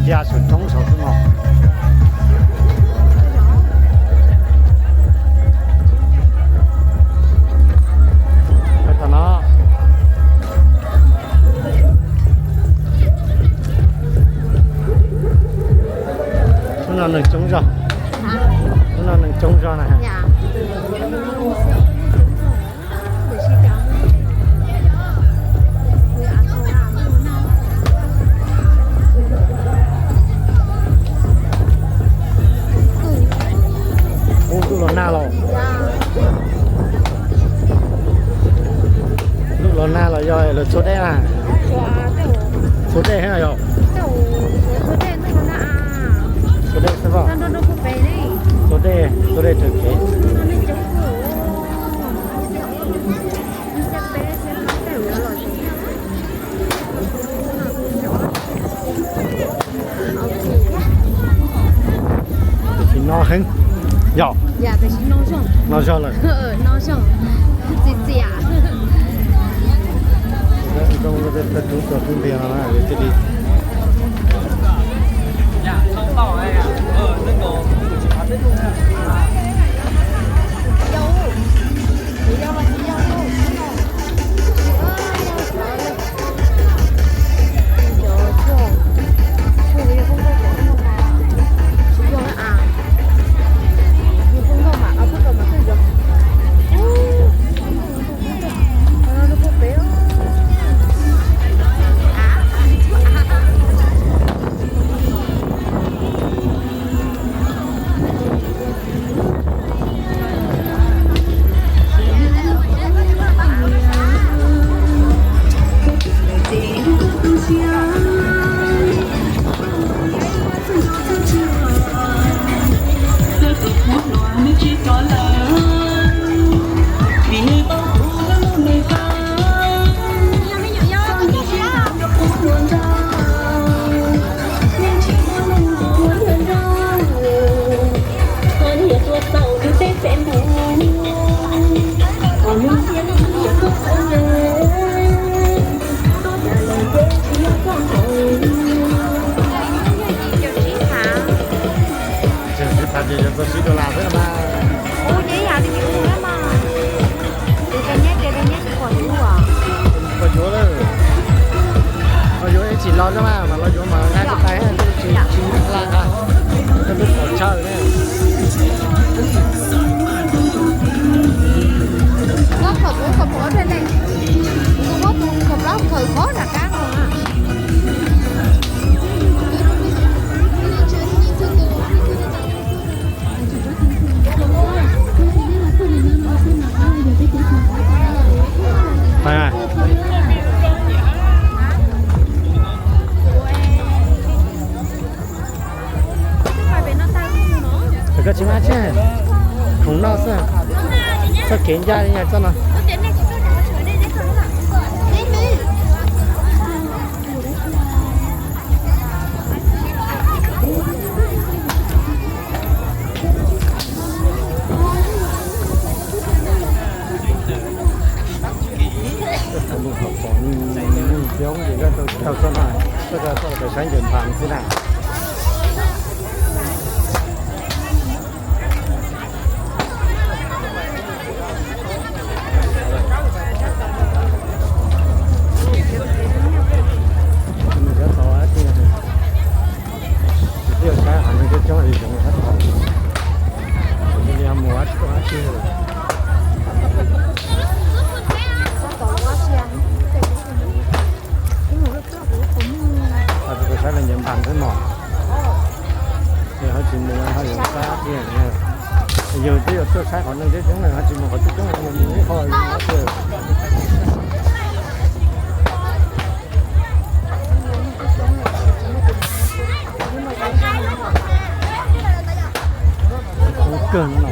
Ya saum roob saud xwb no. Tam no, hnub no neeg coob zog, hnub no neeg coob zog na. Ub, lub los nag los. Lub los nag los yog lawv txhua dej na? Txhua dej thiab yog? Txhua dej xwb, txhua dej, txhua dej raws kev. Tam sim no heev yog? No zog lawm. Tus txuas tus ntiag no thiaj li. Tsis tas ces yog txog sib dua las xwb no mas. Ub, neb yam li ub na mas. Tus tau nyab ces tau nyab tsis pom tus ub. Koj yuav lawm. Koj yuav ib tsis los no mas, mas los yuav mas nqa tsis tau, tsis tsis hla nqa. Koj twb pom chaw ne. Koj khaws kuv khaws pom tej ne. Kuv muab tus khaws plaub khaws qhov nram qab no na. Koj tsis maj tsi, khoom noj xwb, txoj kev ncaj li nyaj txoj no. Mus hauv paus nyuj coob ces koj tau txoj no, koj tau txoj pem saib ntawm npas xwb na. Nws cov tau dab tsi, kuv twb yuav saib qhov neeg coob coob es zoo sab tod, kuv cia li mus ua dab tsi. Kuv saib los ncaws npas xwb mog. Yog ho tsis mus ho yuav sab tiag. Yog twb yuav tuaj saib qhov neeg coob coob na, ho tsis mus qhov coob coob, mus ib qho tiag. Kawg no.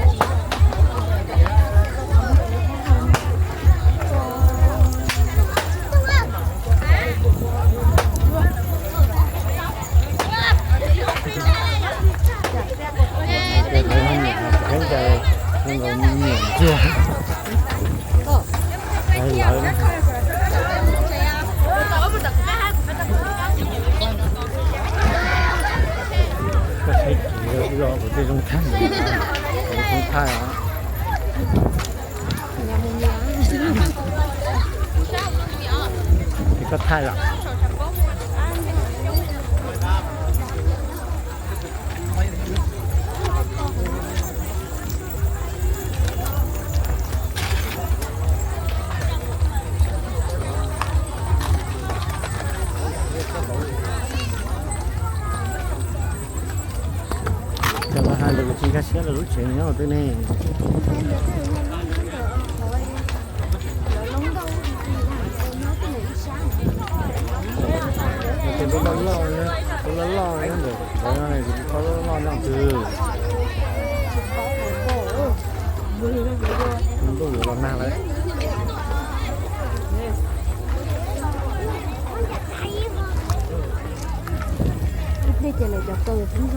Ces lawv ho nyiam, lawv ncaws, lawv nyiam tiag. Lawv Zoo thaij, zoo thaij os. Koj thaij los? Cov los hais lus tsis nkag siab rau lub tsev no twb ne. Tus loj loj, loj loj nyob ntawm qhov no, tus loj loj nyob twg? Ntuj yuav los nag lawm. Ib pliag ces lawv cov kaw poob zoo.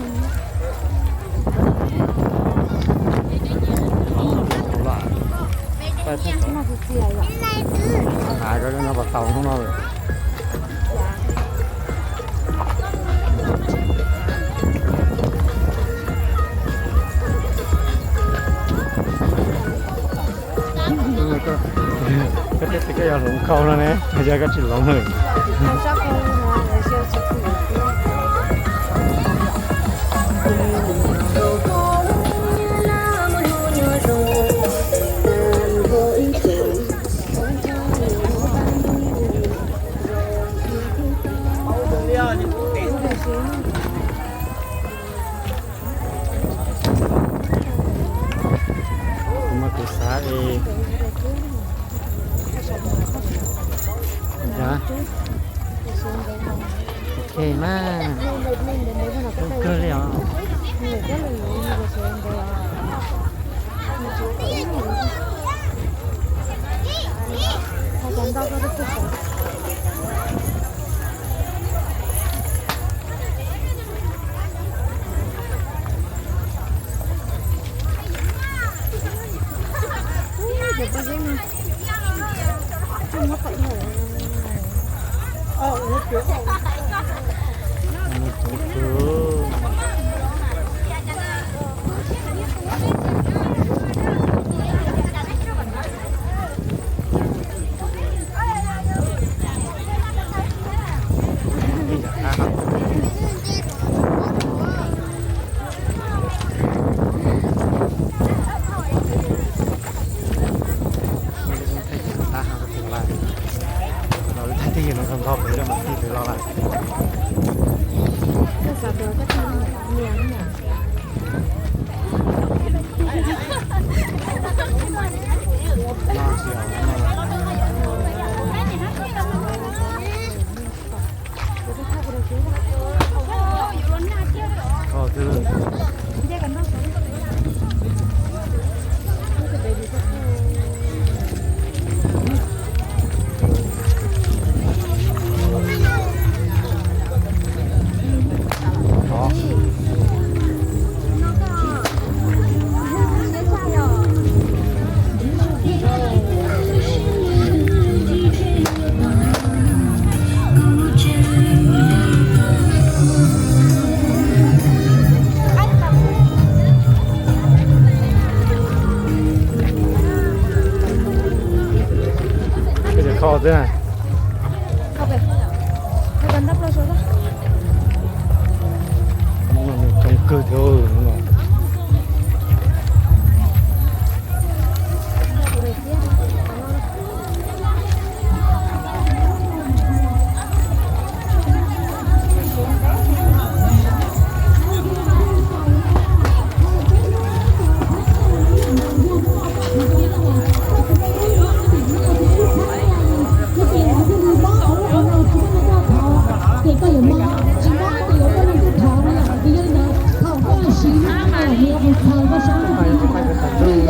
Noj txias txias yom. Hav no pas tau hnub no lawm. Koj twb tias koj yuav hloov khau no ne, yog koj tsis hloov lawm. Mas kuv xav es ok mas, zoo kawg li os. Thaij twj ywm no txog nto pem rau mam tij pem los lawm. Kho xwb na. Coob kawg thiab.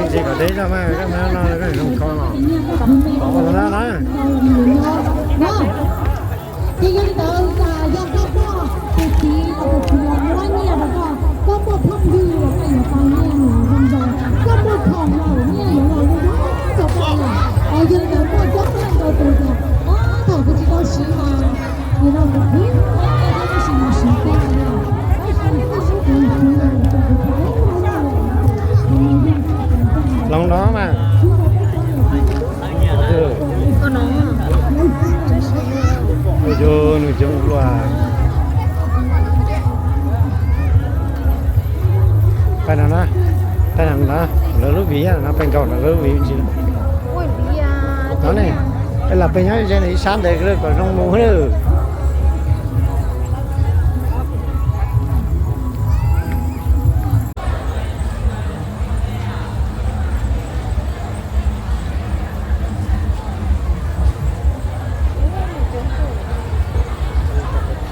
Ces kom deb zog mas koj hnab no koj zoo kho los tod los na na. Ces yog li ntawd yog koj muaj tus txiv los tus txiv los muab nyiaj rau koj, koj muaj phooj ywg los koj yuav tau nyiaj mus zoo zoo, koj muaj khoom los nyiaj yuav los zoo zoo rau koj yom. Yog li ntawd muaj coob leej ntau tus tias, thaum kuv tsis tau siv mas kuv los kuv khwv, tab sis mas siv koj yom. Tab sis kuv siv kuv los kuv khwv, Nws coob ua luaj. Pais no na, pais no na, lawv lub viv no pais nkaum no lawv lub viv ntsis no ne. Es los peb nyob ze ib sab ntawd kom zoo mus lawm.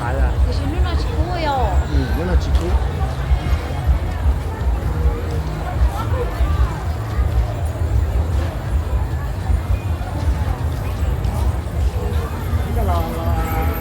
Tiam sis hnub no tsis kub os. Hnub no tsis kub. Los, los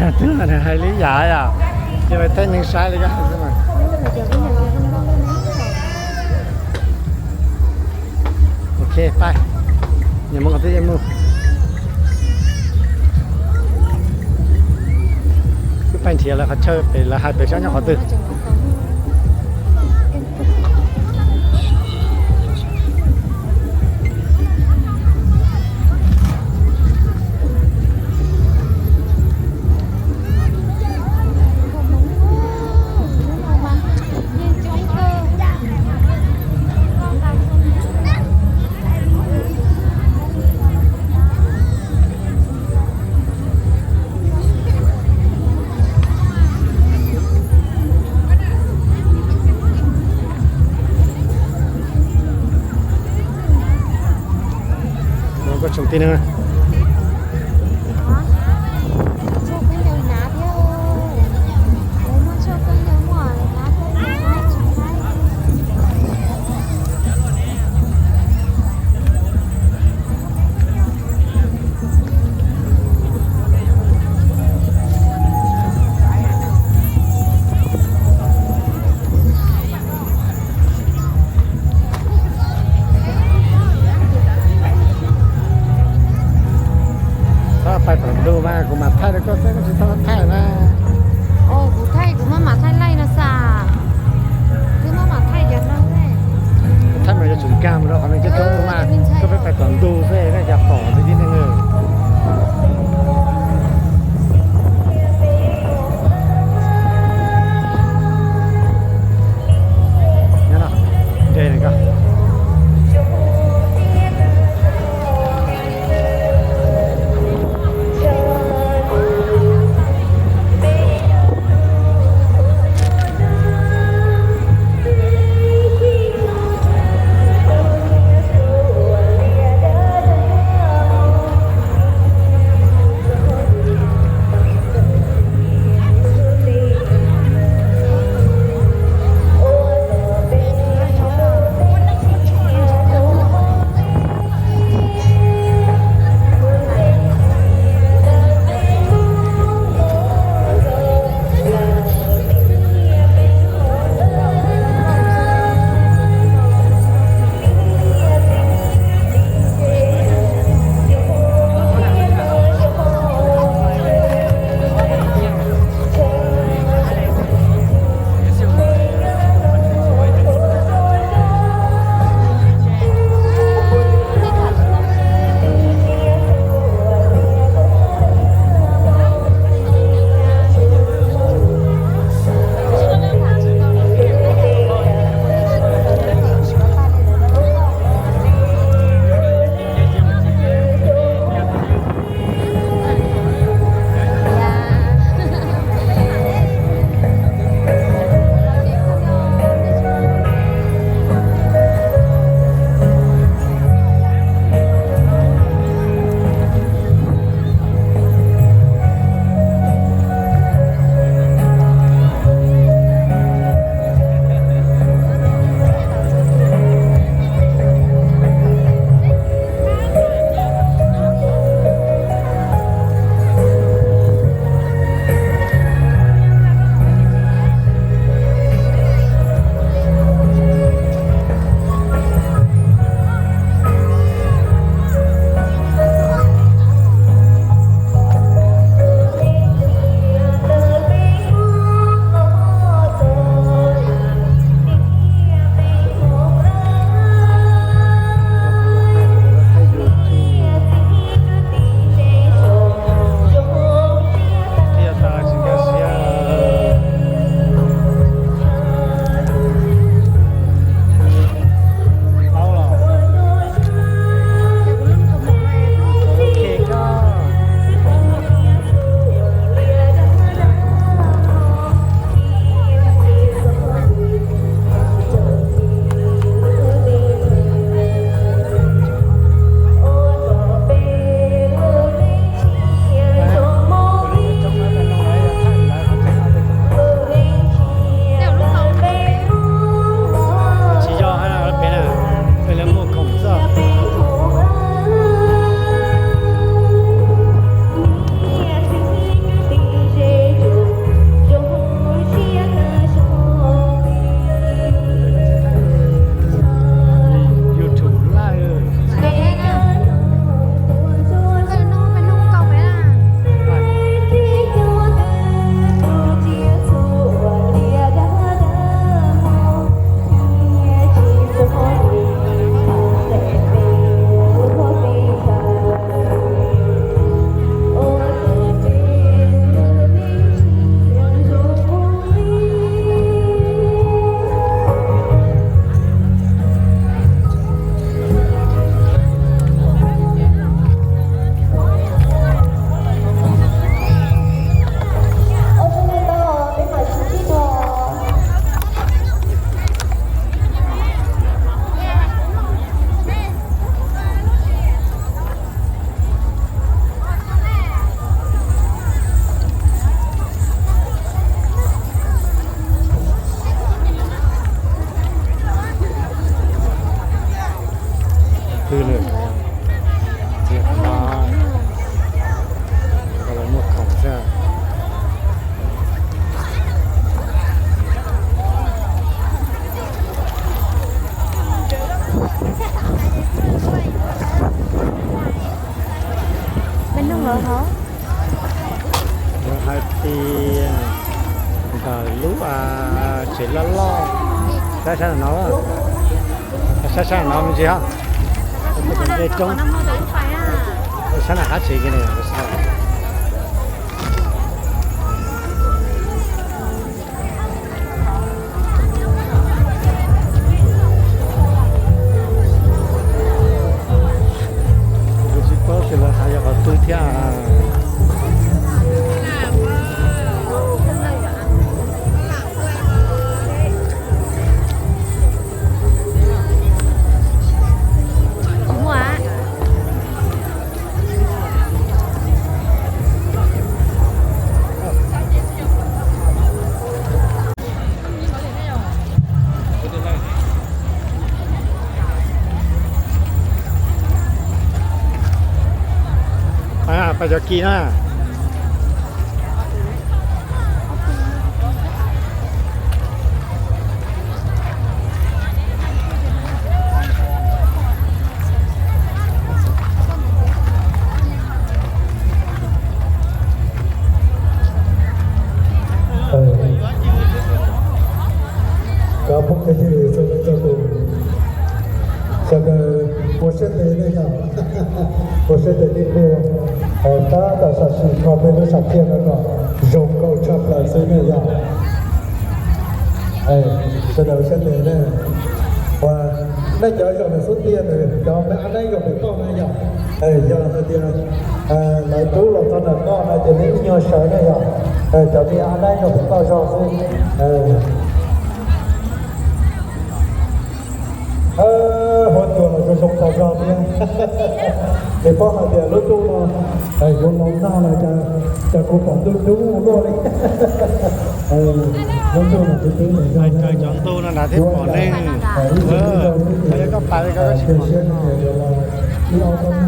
Twb hais li yam yom, ces pais thaij neeg saib li koj hais xwb mas. Ok, pais. Nyias mus qhov twg yeej mus. Wb pais nrhiav lawv qhov chaw pem lawv hais pem saib nyob qhov twg. Koj tsoom tij neeg. Txhob pais tom ntug mas kuv mam thaij rau koj xwb, koj tsis txhob thaij na. Kuv thaij, kuv maj mam thaij laij no xwb. Kuv maj mam thaij cov no. Thaij mas yuav tsum nkag mus rau qhov neeg coob coob mas, koj pheej pais tom ntug xwb nej cas pom tib neeg. Hais tias ntawm lub tsev loj loj, sab sab no, sab sab no me ntsis os, dej roob, sab nram qab tsev kiag ne. Kuv tsis paub tias lawv hais yog qhov twg thiab. Pais cov kis na. Cov phooj ywg txhua leej txhua tus, sawv daws ua siab ntev nej yog, ua siab ntev nej kuj tab tom sam sim kho peb lub sam thiaj no kom zoo nkauj tshaj plaws xwb nej yog. Sawv daws ua siab ntev nej. Ua, nej cov zaum ntawm xub ntiag ntawd cov me ab neeb zaum pem toj na yog. Yog hais tias lawv rub los txog ntawm no no ces nej ib nyuag sawv nej yog. Cov me ab neeb zaum pem toj zog xwb. Huab cua los zoo zoo tas zog thiab. Ces paub hais tias lub ntuj no yuav los nag los cas, cas kuv pom ntuj dub luaj li. Lub ntuj no twb twb nws zoo, cov ntuj no nrad thiab pom neeg. Koj pais koj tsis pom ntuj no. Ib ob hnub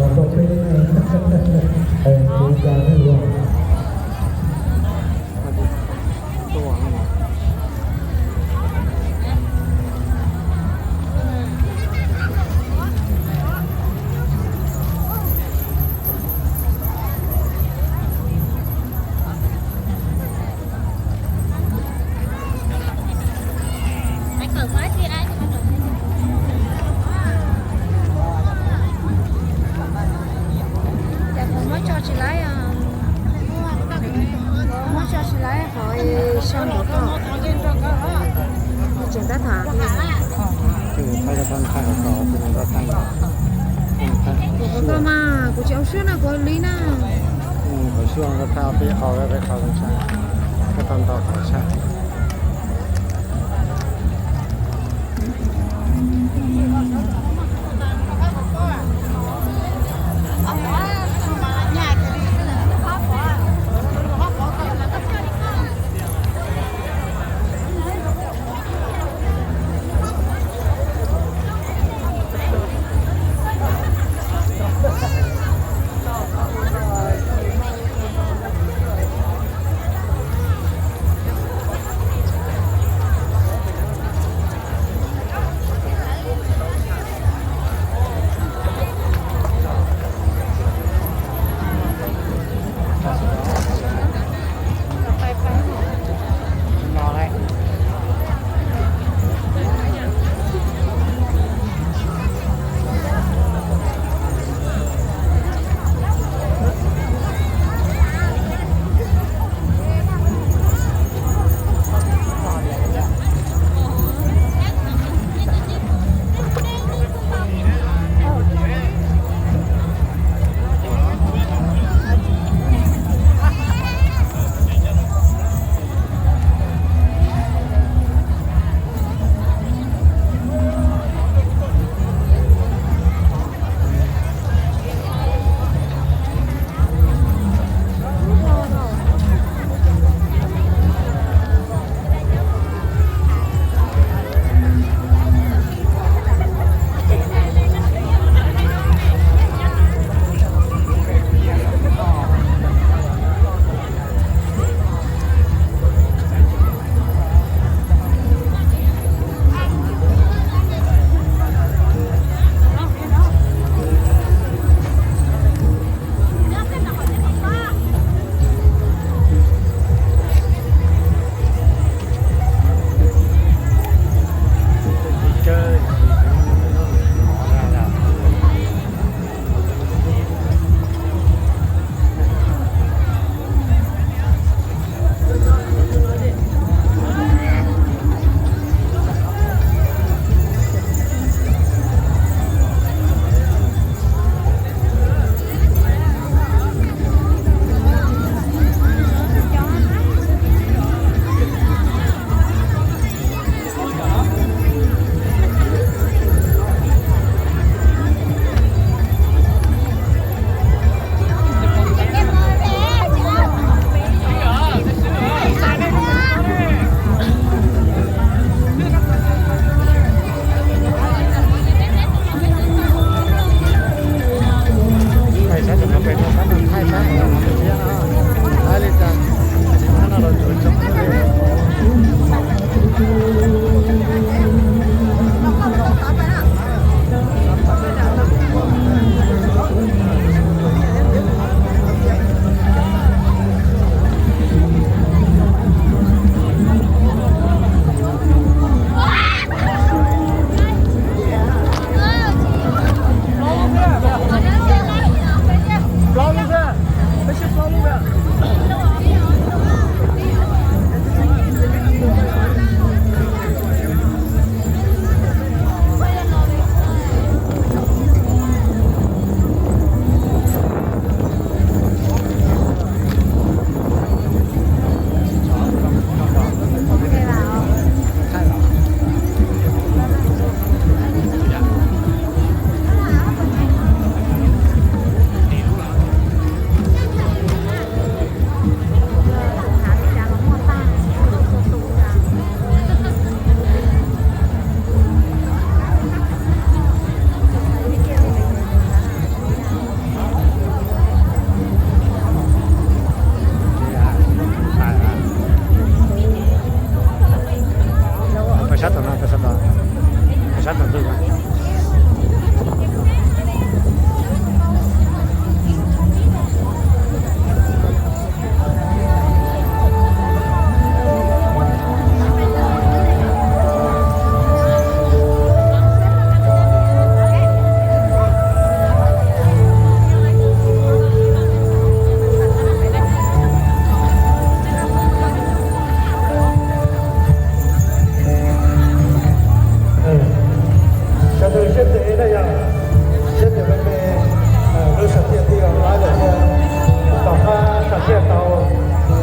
los rau peb, kuv cas nej los. Ces qhov muab tso tsis laib, muab tso tsis laib qhov xyoo nrov ko. Tseem tab tham. Kuv qhov ko mas kuv tsis au suab na, kuv li na. Qhov xyoo ko tham peb qhov, peb qhov, peb qhov ntau qhov tshaj.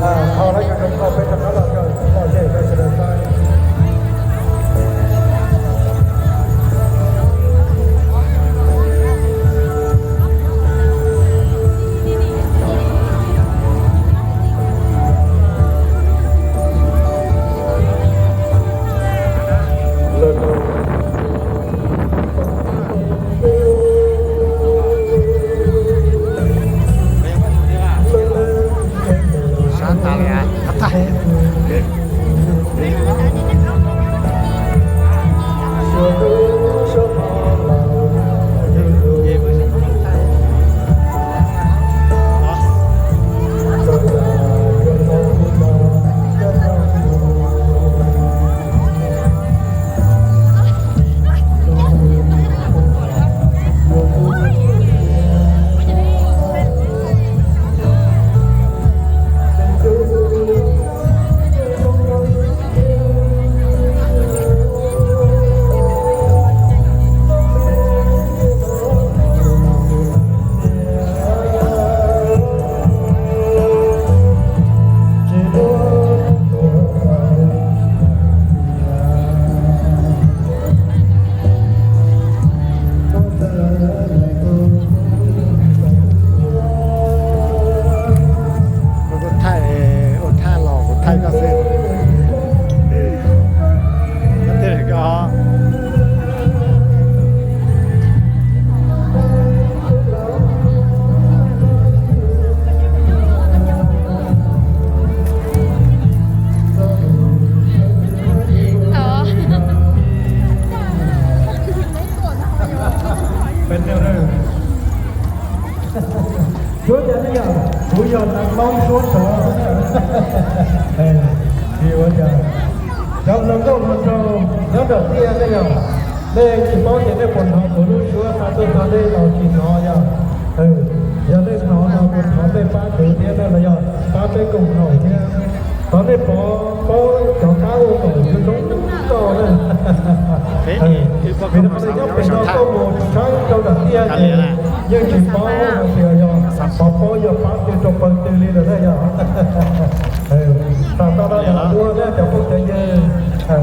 Thaum no yog tus koj peb rov qab los kawm lom zem rau sawv daws saib. Sab tas li as. Kuv thaij, ua thaij los kuv thaij koj xwb. Koj twb koj Suav cas ne yom, kuv yog neeg Hmoob suab tsov xwb na. Vim ua cas cov hluas nkauj hluas nraug nyob nram tiaj ne yom, nej tsis paub ces nej puas hnov kuv lub suab xa tuaj txog nej los tsis hnov yom? Yog nej hnov no kuv thov nej pab kuv thiab na los yog pab peb koom haum thiab. Thov nej pov paub cov qab ua kom zoo zoo nkauj na. Vim rau qhov nyob pem no koj mus saib rau nram tiaj ces yeej tsis paub hais tias yog pov paub yog pab twg rau pawg twg li lawm na yom. Tam sim no yog ua nej cov phooj cov ywg,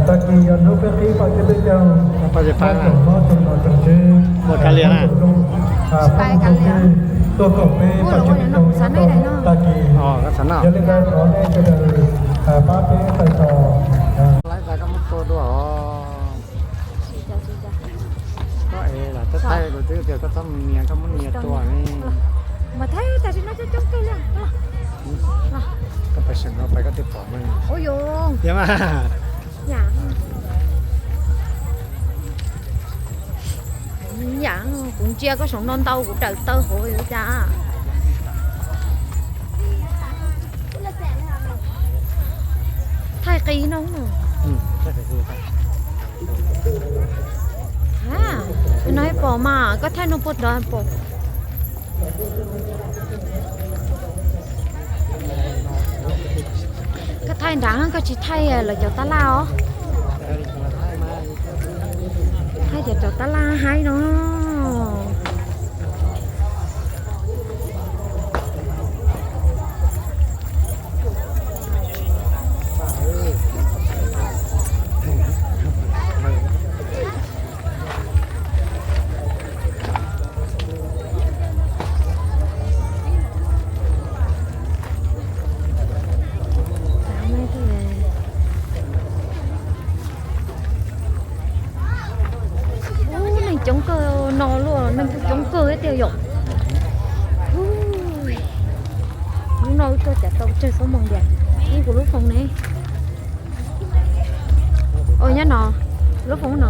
tag kis yog hnub peb qhib paj tsib peb caug, peb tsoom hlob tsoom nom tsoom tswv, pab phooj ywg tuaj koom peb paj tsib peb caug tag kis. Yog li ntawd thov nej sawv daws pab peb pais tos. Koj es lam thaij kuv twb tias koj txhob mus nias, koj muab nias tua ne. Mas thaij tam sim no coob coob kawg li. Koj pais seem no pais koj twb pom mas. Ua yog mas. Yam, kuv ntsia koj saum no ntau kuv daws taw hauv yuav cas. Thaij qis no. No pom mas koj thaij no puag nrad pom. Koj thaij nrad koj tsis thaij lawv cov tab laj os. Thaij cov cov tab laj haib no. Ub, neeg coob kawg no luaj, neeg coob kawg tiag yom. Hnub no wb tuaj cas tau tsawg xuab moos tiag. Ub, kuv lub foos ne. Nyob no, lub foos no.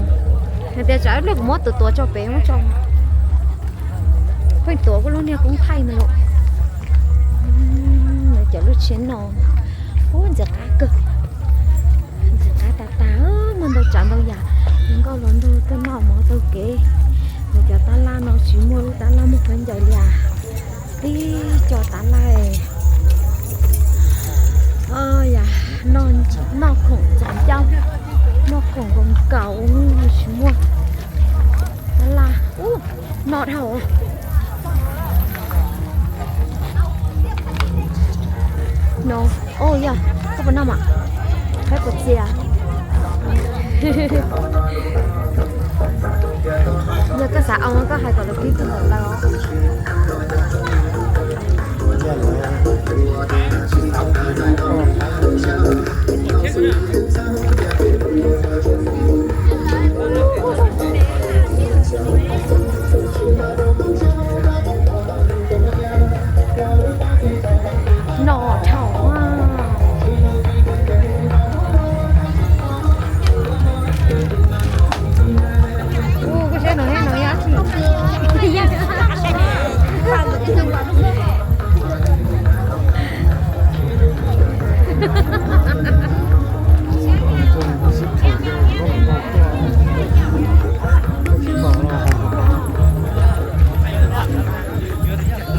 Hais tias tsam ib pliag kuv muab tuav tuav tso pem muab tso. Pheej tuav kuv lub niag koob thaij no. Cov lub tsheb no, ub, ntxim qab kawg. Ntxim qab tas tas, muaj ntau tsav ntau yam, nkauj hluas nraug tuaj noj mov taug kev. Cov tab laj no tsis muaj lub tab laj muaj khaub ncaws li as. Tib co tab laj, yam, noj khoom txaus ncauj, noj khoom nkaus nkaus, tsis muaj tab laj, ub, noj dhau. No, oh yog, koj puas noj mas? Koj puas txias? Yog koj xav ua koj hais kom lawv qhib rau ntawm ntawd os. No dhau. Ua koj saib no, no yog dab tsi?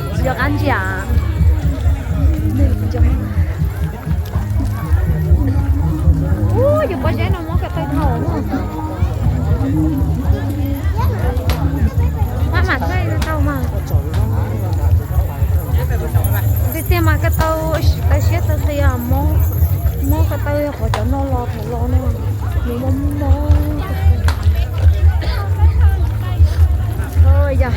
Tsis yog qab ntsia. Ub, yus pob zeb no muab ko taw dhau. Maj mam txaij tau mas. Tiag tiag mas ko taw, taw siab taw qis, muab ko taw qhov cov no los thaum los no, nws mob mob. Yog.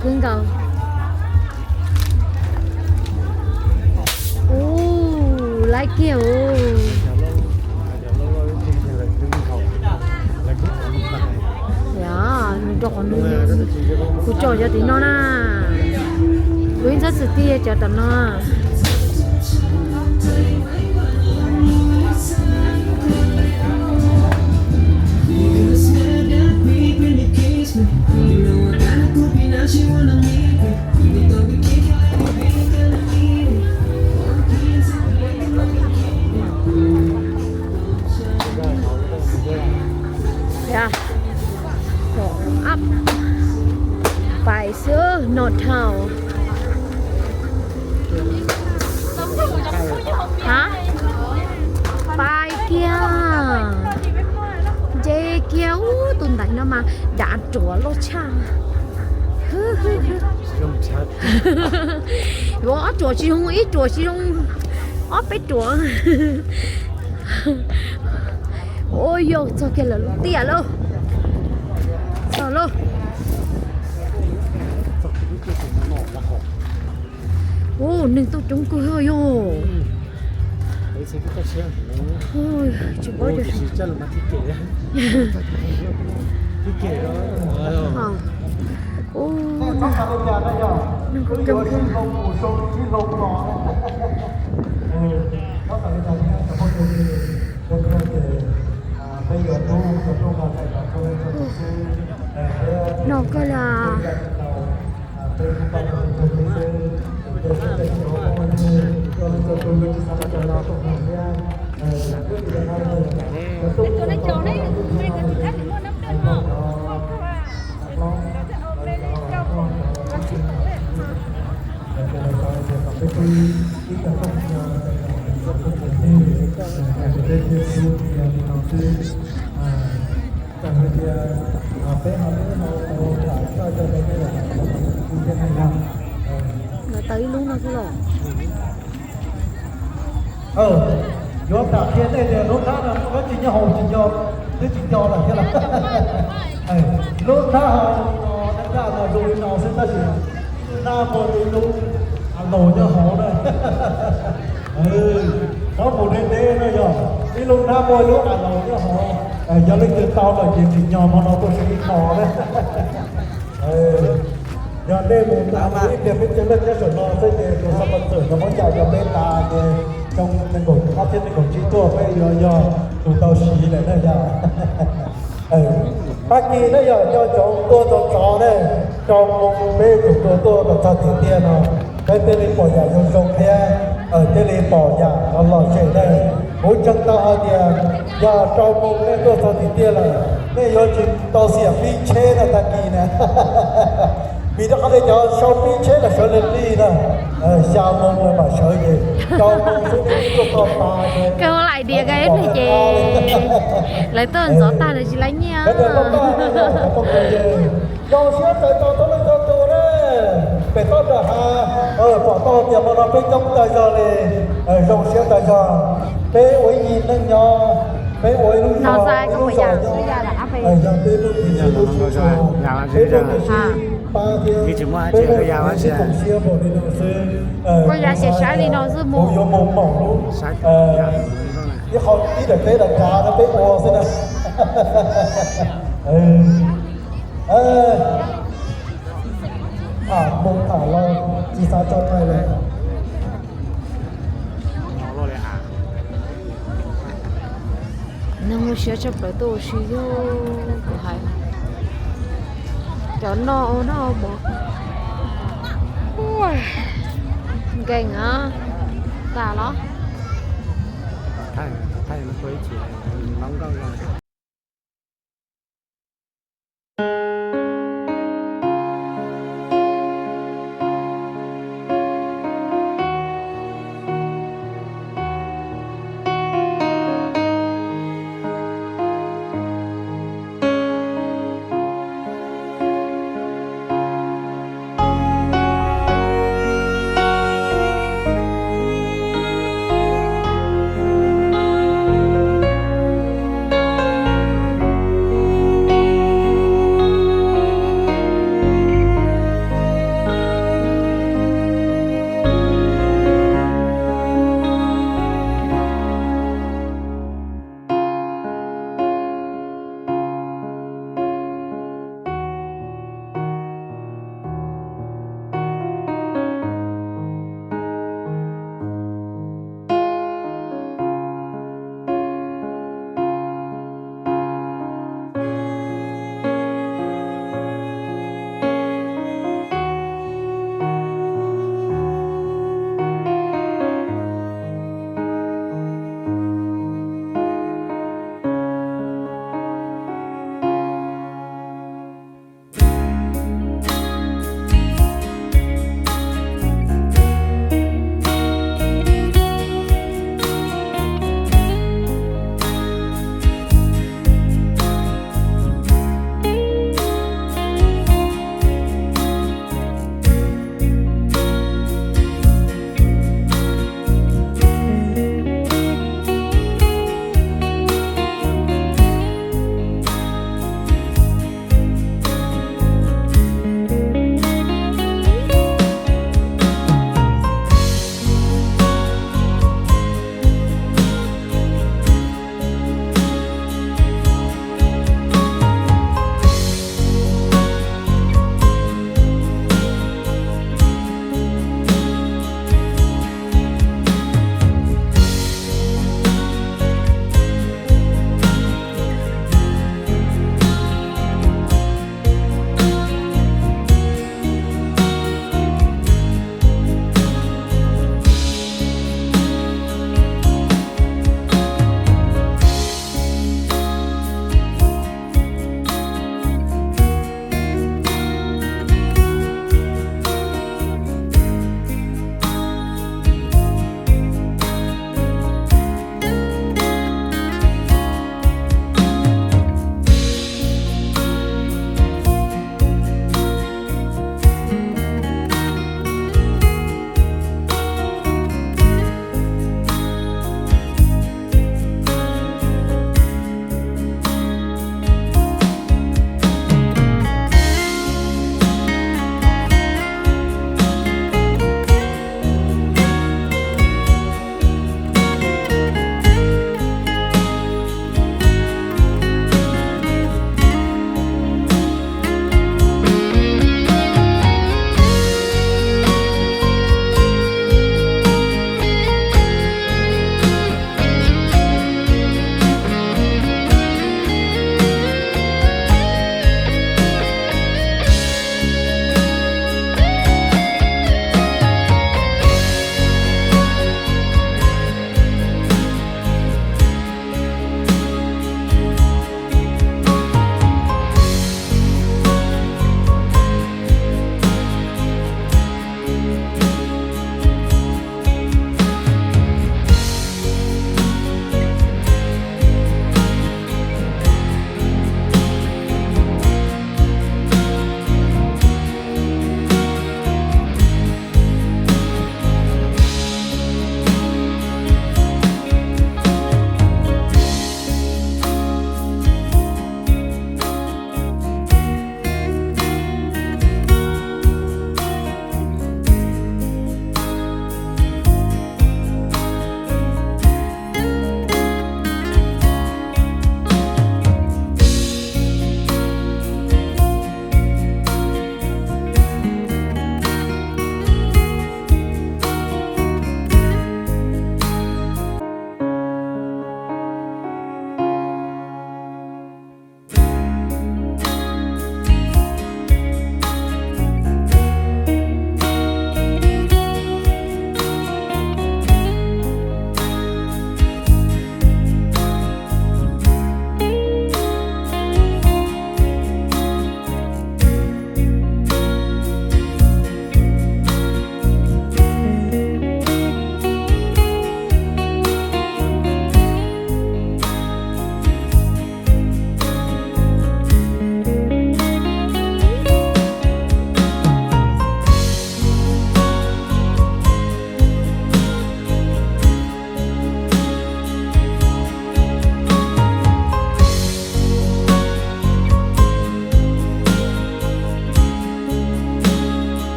Khwv nkaus. Ub, laib kiag ub. Yog, nws rau qhov nws, kuv tsom cov tim no na. Kuv ib ntxhab xwm tij cov tom no. Pais xwb no dhau. Ha, pais kiag. Nce kiag ub, tus ntaiv no mas dav ruam loj tshaj. Yuav ob ruam tsis zoo, ib ruam tsis zoo, ob peb ruam. Ua yog txog kiag lawm lub tiaj lauj. Txog lauj. Ub, neeg tuaj coob kawg yog. Tsis paub. Ub, neeg kuj coob kawg. No koj los. Lawv tau ib lub no xwb los. Yuav kam qhia nej tias lub hnab no muaj dab tsi nyob hauv tsis nco, twb tsis nco lawm thiab lauj. Lub hnab hauv no dab daj no zoo li no xwb tab sis hnab muaj ib lub a laus nyob hauv na. Txhob mus deb deb na yog, ib lub hnab muaj ib lub a laus nyob hauv, yog leej twg tau lawm ces tsis nco hmo no tuaj saib ib qho na. Yog nej mus tas ib pliag peb cov leej nyob saum no xwb ces tus xab pov txwm no muab cais rau peb tas ces xyoo nees nkaum ob thiab nees nkaum tsib tuaj peb yuav yog tus tau siv lawm na yog. Tag kis na yog nco ntsoov tuaj txog txog ne, rau moo peb tus tuaj tuaj kom txog tim tiaj no, peb thiaj li pom yam zoo zoo thiab thiaj li pom yam los lom zem na. Kuv ntseeg tau hais tias yog rau moo nej tuaj txog tim tiaj lawm, nej yuav tsis tau xiam pib tsheb na tag kis na. Vim rau qhov tias cov sau pib tsheb los sawv lig lig na, xya moo lawv mam sawv ces rau moo xwb nej tuaj txog tas ces Kawg ua laim diam kawg ne ces lawv tuaj ntxov tag lawv tsis laib nyiaj. Zoo siab txais tos txhua leej txhua tus na. Pem toj nram hav, pom tau tias hmo no peb coob tas zog li, zoo siab tas zog. Peb ua ib yig neej nyob, peb ua ib lub zog, ib lub zos nyob, yog peb muaj kev sib hlub sib tshua, peb muaj kev sib pab thiab peb muaj kev sib koom siab npaum li no xwb. Kuv yuav mus maum lub, ib qho ib daim teb daim nrad no peb ua xwb na. Tham mus tham los tsis xav tso tais lawm. Neeg ua siab tshaj plaws tuaj ua si yog kuv hais. Cov noj ua noj mov nkees na. Tas los? Thaij no tuaj ib chim, ntaub nkauj zoo.